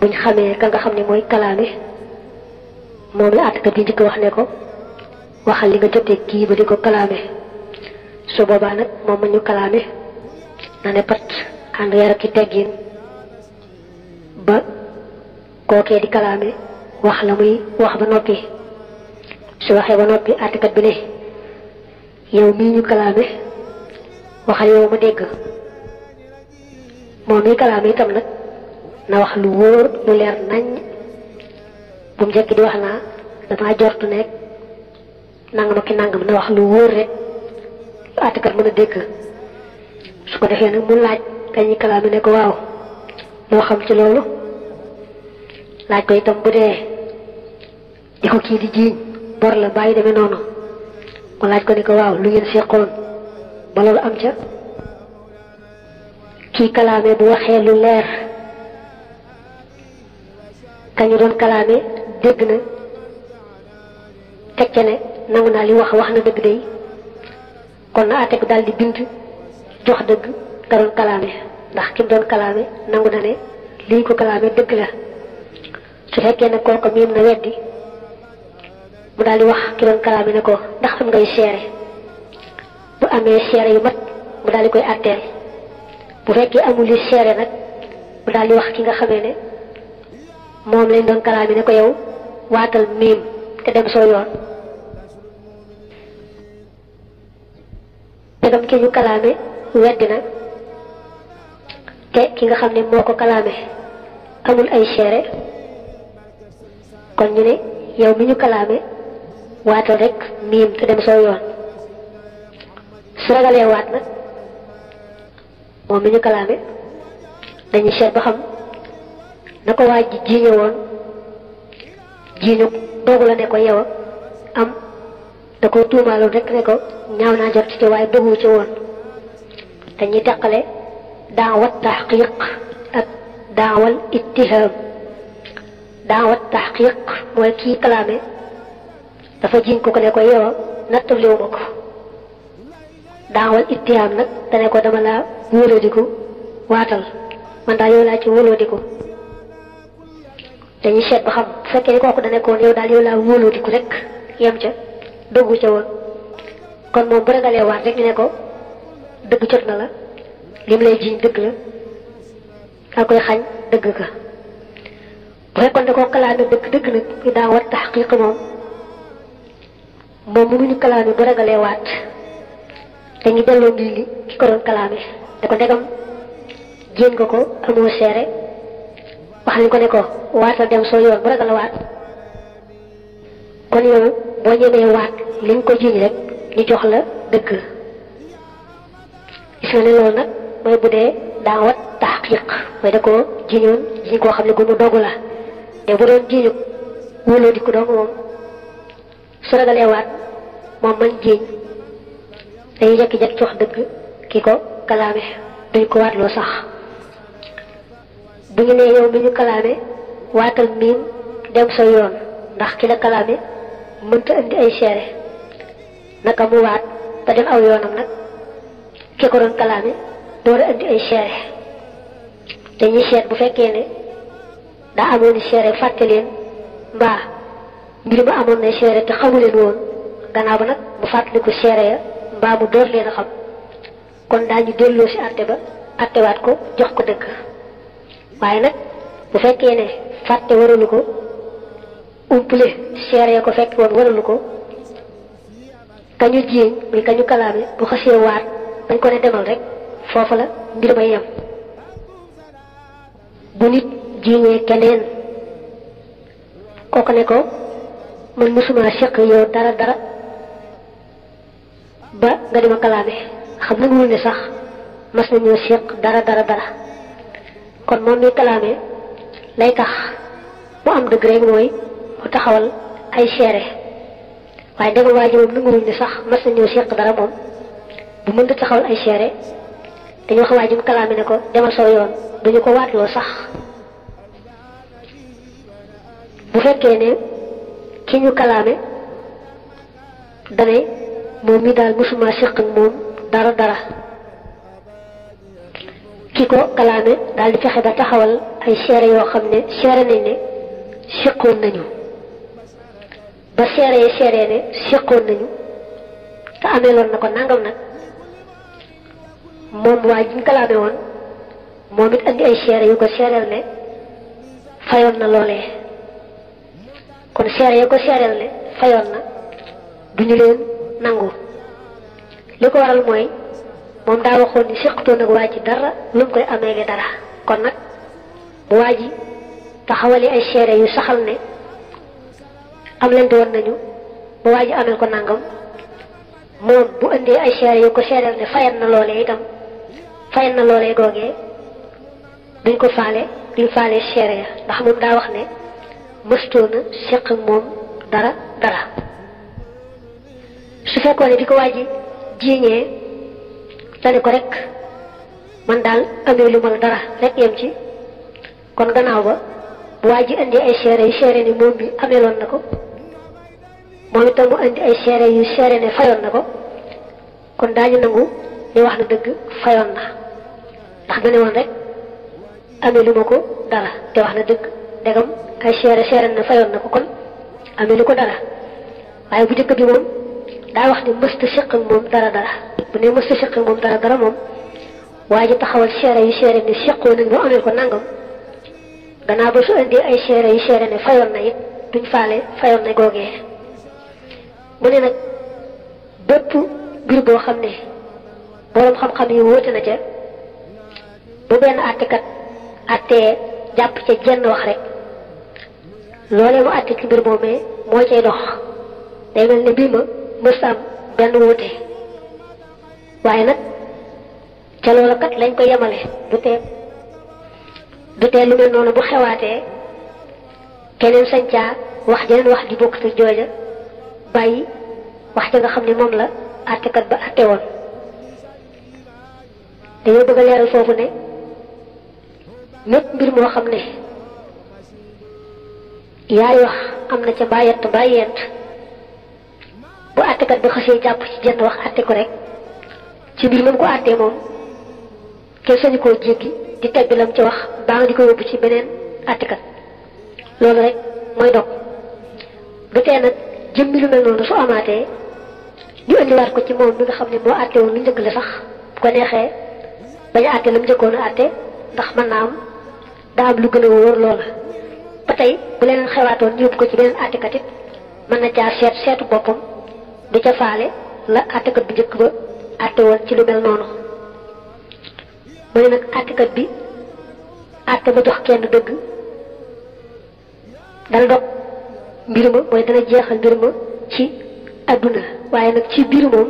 buñ xamee ka nga xam ne mooy kalaame moom la àttekat bi njëkk wax ne ko waxal li nga jotee kii ba di ko kalaame su boobaa nag moom ma ñu kalaame na ne pat ànd yar ki teggin ba kookee di kalaame wax la muy wax ba noppi su waxee ba noppi àttekat bi ne yow mii ñu kalaame waxal yow ma dégg moom mii kalaame itam nag na wax lu wóor lu leer nañ bu mu jekki di wax naa damaa jortu nekk nangam ak ki nangam na wax lu wóor rek lu àttekat mën a dégg su ko defee nag mu laaj kañi kalaame ne ko waaw loo xam ci loolu laaj ko itam bu dee di ko kii di jiiñ bor la bàyyi demee noonu mu laaj ko ni ko waaw lu ngeen seqoon ba loolu am ca kii kalaame bu waxee lu leer kañu doon kalaame dégg na teg ca ne nangu naa li wax na dëgg day kon na àtte ko daal di bind jox dëgg ka doon kalaame ndax ki mu doon kalaame nangu na ne lii ko kalaame dëgg la su fekkee ne kooku miim na weddi mu daal di wax ki doon kalaame ne ko ndax am ngay seere bu amee seere yu mat mu daal di koy àtteel bu fekkee amul li seere nag mu daal di wax ki nga xamee ne moom lañ doon kalaame ne ko yow waatal miim te dem soo yoon tegam ki ñu kalaame weddi na te ki nga xam ne moo ko kalaame amul ay seere kon ñu ne yow mi ñu kalaame waatal rek miim te dem soo yoon su ragalee waat nag moom mi ñu kalaame dañuy seet ba xam na ko waa ji jiiñe woon jiiñu doogu la ne ko yow am da ko tuumaaloon rek ne ko ñaaw naa jot ci waaye dogu ci woon dañuy teqale daawat taxqiq ak daawal ittiham daawat taxqiq mooy kii kalaame dafa jiiñ ko ne ko yow nattabliwu ma ko daawal ittiham nag dane ko dama laa wóolodiku waatal man daal yow laa ci wóolodiku dañuy seet ba xam bu fekkee ni kooku da nekkoon yow daal yow laa wóolodiku rek yem ca dëggu ca woon kon moom bu ragalee waat rek ñu ne ko dëgg jot na la lim lay jiiñ dëgg la daa koy xañ dëgg ka bu fekkoon ne koo kalaame dëgg nag ñu daa war taxqiq moom mënuñu kalaame bu ragalee waat dañuy delloo mbir li ki ko doon kalaame da ko ndegam jéem nga ko amoo seere wax nañ ko ne ko waatal dem soo yoon bu ragal a waat kon yow boo ñemee waat li nga ko jiiñ rek ñu jox la dëgg gis nga ne loolu nag mooy bu dee daa wat taxqiq mooy da koo jiiñoon jiiñ koo xam ne gu mu dogu la te bu doon jiiñu wóoloo di ko doog moom su ragalee waat moom man jiiñ dañuy jekki-jekki jox dëgg ki ko kalaame duñ ko waatloo sax bu ñu nee yow mi ñu kalaame waatal miim dem sa yoon ndax ki la kalaame mënta indi ay seere naka mu waat ba dem aw yoonam nag ki ko doon kalaame door a indi ay seere dañuy seet bu fekkee ne daa amoon seere fàtte leen mbaa mbir ma amoon na seere te xamu leen woon gannaaw ba nag mu fàttaliku seere ya mbaa mu door leen a xam kon daañu delloo si àtte ba àttewaat ko jox ko dëgg waaye nag bu fekkee ne fàtte waralu ko umpule seere ya ko fekk woon waralu ko kañu jiiñ muy kañu kalaame bu xasee waat dañ ko ne demal rek foofu la mbir may yem bu nit jiiñee keneen kooku ne ko man mësuma seq yow dara ba nga dima kalaame xam na mu ne sax mas nañoo seq dara kon moom mi kalaame lay tax mu am dëgg rek mooy mu taxawal ay seere waaye dama waa ji moom nanguwuñ ne sax mas nañoo seq dara moom bu mënta taxawal ay seere dañu wax waa ji mu kalaame ne ko demal saw yoon duñu ko waatloo sax bu fekkee ne ki ñu kalaame dane moom mi daal mësuma seq ak moom dara ki ko kalaame daal di fexe ba taxawal ay seere yoo xam ne seere nañ ne séqoon nañu ba seere yi seere ne séqoon nañu te ameeloon na ko nangam nag moom waa ji ñu kalaame woon moom it andi ay seere yu ko seereel ne fayoon na loolee kon seere yu ko seereel ne fayoon na duñu leen nangu li ko waral mooy moom daa waxoon ni séqtoon nag waa ji dara lu mu koy ameele dara kon nag bu waa ji taxawali ay seere yu saxal ne am lente woon nañu ba waa ji ameel ko nangam moom bu indee ay seere yu ko seereel ne fayal na loolee itam fayal na loolee googee duñ ko faale duñ faale seere ya ndax moom daa wax ne mëstoona séq ak moom dara su fekkoon ne di ko waa ji jiiñee dane ko rek man daal amee lu ma la dara rek yem ci kon gannaaw ba bu waa ji indi ay seere yu seere ne moom bi ameeloon na ko moom itam mu indi ay seere yu seere ne fayoon na ko kon daañu nangu ni wax na dëgg fayoon na ndax dane woon rek amee lu ma ko dara te wax na dëgg ndegam ay seere ne fayoon na ko kon amee lu ko dara waaye bu jëkk bi moom daa wax ni mësta séq ak moom dara bu ne mësta séq ak moom dara moom waa ji taxawal seere yu seere ne séqoo nañ ba ameel ko nangam gannaaw ba su indee ay seere yu seere ne fayoon na it duñ faale fayoon na googee mu ne nag bépp mbir boo xam ne boroom xam-xam yi wóote na ca bu benn àttekat àttee jàpp ca jenn wax rek loolee mu àtte ci mbir moomee moo cay dox day mel ne mbir ma mës am benn wuute waaye nag ca loola kat lañ ko yemale du tee lu mel noonu bu xewaatee keneen sañ caa wax jeneen wax ji bokk ci jooja bàyyi wax ja nga xam ne moom la àttekat ba àtte woon dañoo bëgg a leeral foofu ne mépp mbir moo xam ne yaay wax am na ca mbaa yent bu àttekat ba xasee jàpp ci jenn wax àtte ko rek ci mbir moom ko àttee moom kenn sañu koo jéggi di tegg lam ci wax baa nga di ko yóbbu ci beneen àttekat loolu rek mooy dog du tee nag jëmmi lu mel noonu su amaatee ñu indiwaat ko ci moom mi nga xam ne moo àtte woon lu njëkk la sax bu ko neexee bañ a àtte la mu njëkkoon a àtte ndax mën naa am daa am lu gën a wóor loola ba tey bu leneen xewaatoon ñu yóbbu ko ci beneen àttekat it mën na caa seetu boppam du ca faale la àttekat bi njëkk ba àtte woon ci lu mel noonu mu ne nag àttekat bi àtte ba jox kenn dëgg dana dog mbir ma mooy dana jeexal mbir ma ci adduna waaye nag ci biir moom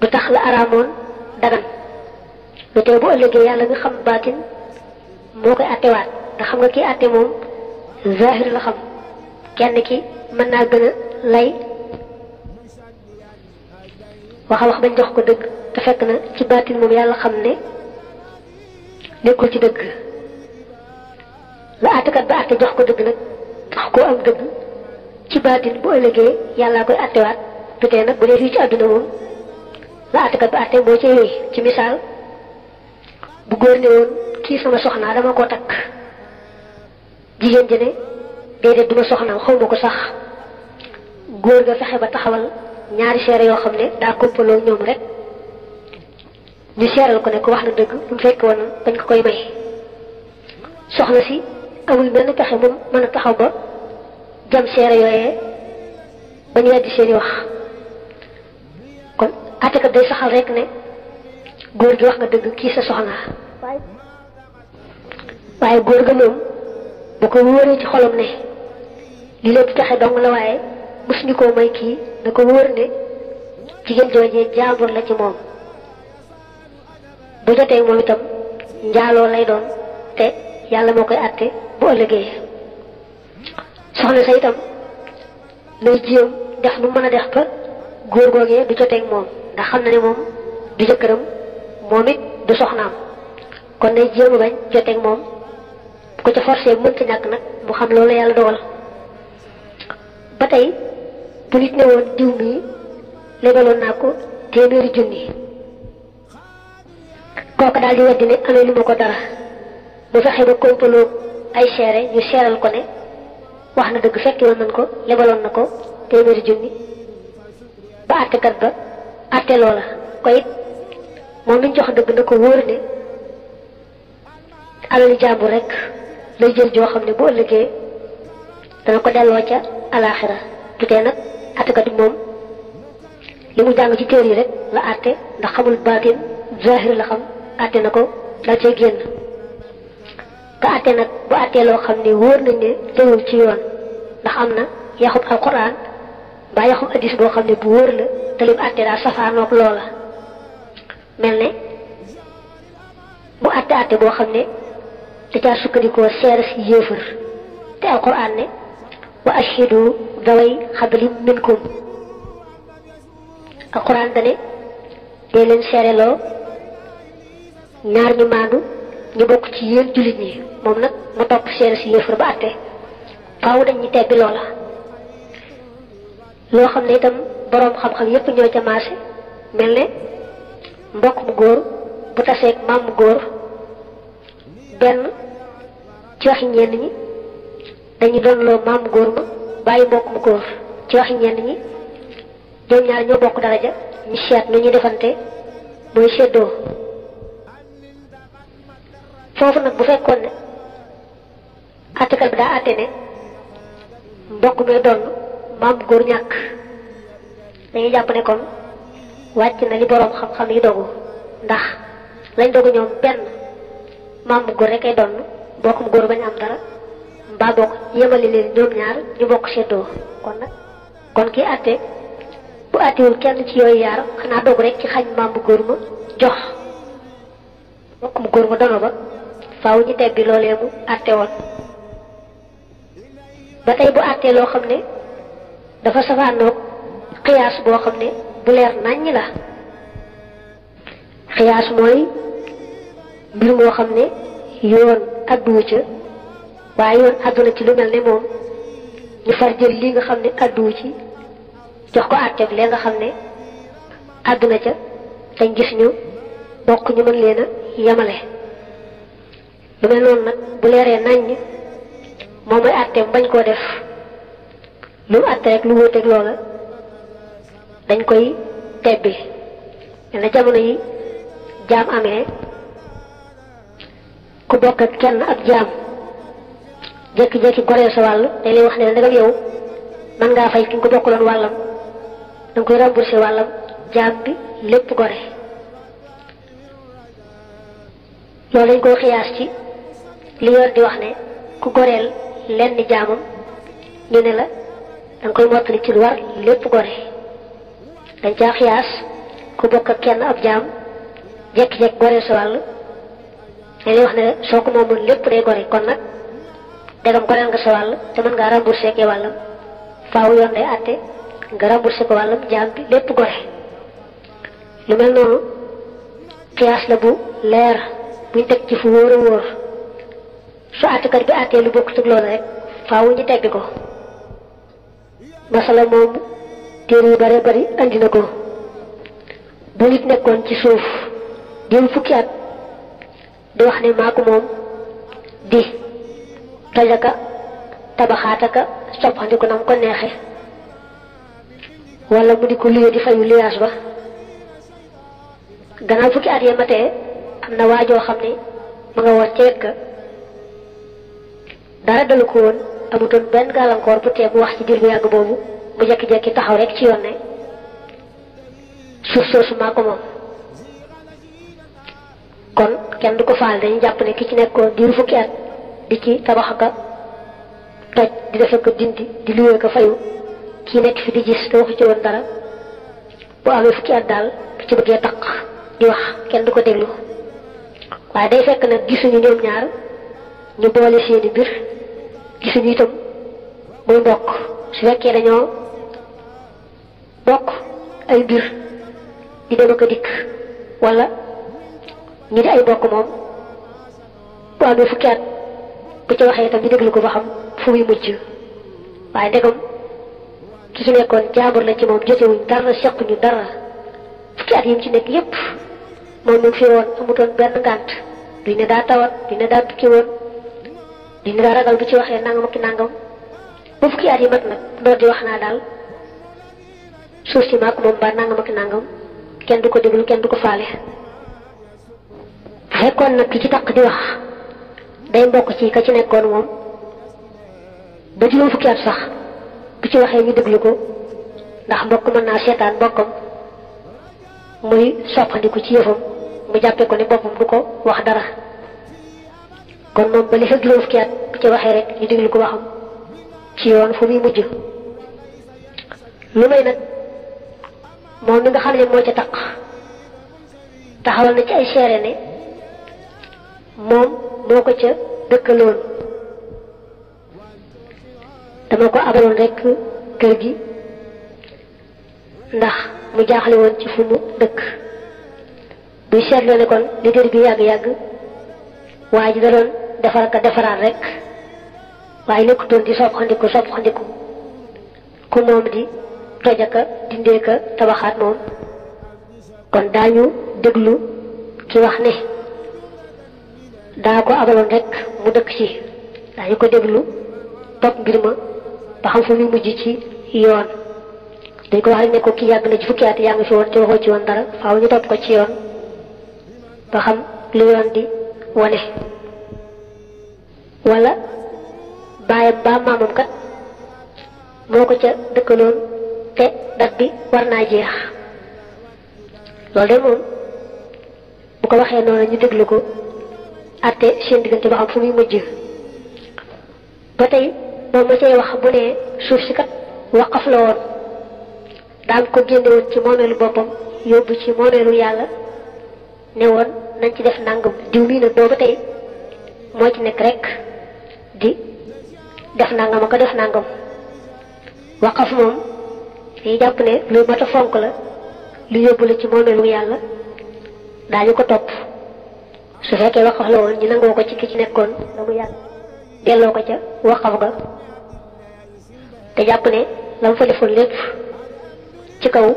du tax la araamoon dagan lu tee bu ëllëgee yàlla nga xam baatin moo koy àttewaat nga xam nga kii àtte moom zahir la xam kenn ki mën naa gën a lay wax bañ jox ko dëgg te fekk na ci baatin moom yàlla xam ne nekkul ci dëgg la àttekat ba àtte jox ko dëgg nag tax koo am dëgg ci baatin bu ëllëgee yàllaa koy àttewaat tutee nag bu dee fii ci àdduna moom la àttekat ba àtte moo ci wéy ci misaal bu góor ne woon kii sama soxnaa dama koo takk jigéen ji ne déedéet duma soxnaam xaw ma ko sax góor ga fexe ba taxawal ñaari seere yoo xam ne daa kompaloo ñoom rek ñu seeral ko ne ko wax na dëgg lu mu fekk woon dañ ko koy may soxna si amul benn pexe moom mën a taxaw ba jam seere yooyee ba ñu weddi seeni wax kon àttekat day saxal rek ne góor gi wax nga dëgg kii sa soxna waaye góor ga moom bu ko wóoree ci xolam ne li lépp pexe dong la waaye mësuñu koo may kii na ko wóor ne jigéen joojee jaambur la ci moom bu jotee moom itam njaaloo lay doon te yàlla moo koy àtte bu ëllëgee soxna sa itam lay jéem def nu mën a def ba góor googee du jotee ak moom ndax xam na ne moom du jëkkëram moom it du soxnaam kon day jéem a bañ jotee ak moom bu ko ca forcé mënta ñàkk nag mu xam loolu yàlla dogal ba tey bu nit ne woon diw mii lebaloon naa ko téeméeri junni kooku daal di weddi ne amee lu ma ko dara mu fexe ba kompaloo ay seere ñu seeral ko ne wax na dëgg fekki woon nañ ko lebaloon na ko téeméeri junni ba àttekat ba àtte loola ko it moom miñ jox dëgg na ko wóor ne alali jàmbur rek lay jël joo xam ne bu ëllëgee dana ko delloo ca alaaxira tutee nag àttekat bi moom li mu jàng ci téere yi rek la àtte ndax xamul baatin zahir la xam àtte na ko dal cay génn ka àtte nag bu àttee loo xam ne wóor nañ ne teewul ci yoon ndax am na yaxub alquran mbaa yaxub hadis boo xam ne bu wóor la te lim àtte daa safaanoog loola mel ne bu àtte boo xam ne da caa sukkandikoo seere si yéefar te alquran ne wa ashhidu daway xabli minkum alquran dane dee leen seereloo ñaar ñu maandu ñu bokk ci yéen jullit ñi moom nag mu topp seere si yéefar ba àtte faaw dañ ñu tebbi loola loo xam ne itam boroom xam-xam yépp ñoo ca maase mel ne mbokk mu góor bu taseeg maam mu góor benn ci waxi ñenn ñi dañu doon loo maam mu góor ma bàyyi mbokk mu góor ci waxi ñenn ñi ñoom ñaar ñoo bokk daraja ñu seet nu ñuy defante mooy séddoo foofu nag bu fekkoon ne àttekat bi daa àtte ne mbokk mi doon maam góor ñàkk dañuy jàpp ne kon wàcc na li boroom xam-xam yi dogu ndax lañ dogu ñoom benn maam góor rek ay doon mbokkum góor bañ am dara mbaa bokk yemali leen ñoom ñaar ñu bokk seddoo kon kii àtte bu àttewul kenn ci yooyu yaar xanaa dogu rek ci xañ maam góor ma jox mbokkum góor ma dono ba faaw ñu tebbi loolee mu àtte woon ba tey bu àttee loo xam ne dafa safaanoog xiyaas boo xam ne bu leer naññ la xiyaas mooy mbir moo xam ne yoon àdduwu ca waaye yoon àdduna ci lu mel ne moom ñu far jël li nga xam ne àdduwu ci jox ko àtte bi lee nga xam ne àdduna ca dañ gis ñu bokk ñu mën leen a yemale lu mel noonu nag bu leeree naññ moom mooy àtteem bañ koo def lu mu àtte rek lu wóoteeg loola dañ koy tebbi mel na jamono yi jaam amee ku bokk ak kenn ab jaam jékki-jékki goreel sa wàll dañ lay wax ne ndegam yow mën ngaa fay ki nga ko bokkaloon wàllam da nga koy remboursé wàllam jaam bi lépp gore loolu dañ koy xiyaas ci li yoon di wax ne ku goreel lenn jaamam ñu ne la da nga koy mottali ci lu war lépp gore dañ caa xiyaas ku bokk ak kenn ab jaam jékki-jékki goreel sa wàll dañ lay wax ne soo ko moomoon lépp day gore kon nag degam goreel nga sa wàll te mën ngaa remboursé ke wàllam faaw yoon day àtte nga remboursé ko wàllam jaam bi lépp gore lu mel noonu xiyaas la bu leer buñ teg ci fu wóor a wóor su àttekat bi àttee lu bokk tëg loolu rek faaw ñu teggi ko masala moom téere yu bare bari andi na ko bu nit nekkoon ci suuf diw fukki at di wax ne maa ko moom di tojaka tabaxaataka soppandiku nam ko neexe wala mu di ko liggéey di fayu liyaas ba gannaaw fukki at ya matee am na waajoo xam ne ma nga woon ceet ga dara dalu ko woon amutoon benn gàllankoor bu tee mu wax ci diir bu yàgg boobu mu jekki-jekki taxaw rek ci yoon ne suuf soosu maa ko moom kon kenn du ko faal dañu jàpp ne ki ci nekkoon diiru fukki at di ci tabax ka toj di defe ko dindi di luwee ko fayu kii nekk fi di gis te waxu ci woon dara bu amee fukki at daal bu ci bëggee taq di wax kenn du ko déglu waaye day fekk nag gisuñu ñoom ñaar ñu boole seeni mbir gisuñu itam muy mbokk su fekkee dañoo bokk ay mbir di dem ko dikk wala ñu di ay bokk moom bu amee fukki at bu ci waxee itam ñu déglu ko ba xam fu muy mujj waaye ndegam ki ci nekkoon jaambur la ci moom jotewuñ dara sequñu dara fukki at yi mu ci nekk yépp moom mi fi woon amutoon benn ngànt duñ ne daa tawat duñ ne daa tukki woon duñ ne daa ragal bu ci waxee nangam ak nangam ba fukki at yi mat nag door di wax naa daal suuf si maak moom ba nangam ak nangam kenn du ko déglu kenn du ko faale. bu fekkoon nag ki ci taq di wax day mbokk ci ka ci nekkoon moom ba juróom fukki at sax bu ci waxee ñu déglu ko ndax mbokk mën naa seetaan mbokkam muy soppandiku ci yëfam mu jàppee ko ni boppam du ko wax dara kon moom ba li fekk juróom fukki at bu ci waxee rek ñu déglu ko waxam ci yoon fu muy mujj. lu may nag moom mi nga xam ne moo ca taq taxawal na ci ay seere ne moom moo ko ca dëkkaloon dama ko abaloon rek kër gi ndax mu jaaxle woon ci fu mu dëkk buy seetloo ne kon li dër bi yàgg-yàgg waa ji da doon defar ka defaraat rek waaye nekkutoon di soppandiku ku moom di tojaka dindee ka tabaxaat moom kon daañu déglu ki wax ne daa ko abaloon rek mu dëkk ci daañu ko déglu topp mbir ma ba xam fu muy mujj ci yoon dañ ko wax rek ne ko kii yàgg na ci fukki at yaa ngi fi woon te waxoo ci woon dara faaw ñu topp ko ci yoon ba xam lu yoon di wane wala baayam ba maamam kat moo ko ca dëkkaloon te dat bi war naa jeex loolu de moom bu ko waxee noonu ñu déglu ko atte seen diggante ba xam fu muy mujj. ba tey moom ma cay wax bu ne suuf si kat waqaf la woon daan ko génne woon ci moomeelu boppam yóbbu ci moomeelu yàlla ne woon nañ ci def nangam diw mii nag booba tey moo ci nekk rek di def nangam ak def nangam waqaf moom dañuy jàpp ne lu mat a fonk la lu yóbbu la ci moomeelu yàlla daañu ko topp su fekkee waqaf la woon ñu nangoo ko ci ki ci nekkoon la mu yàgg delloo ko ca waqaf ga te jàpp ne la mu fa defoon lépp ci kaw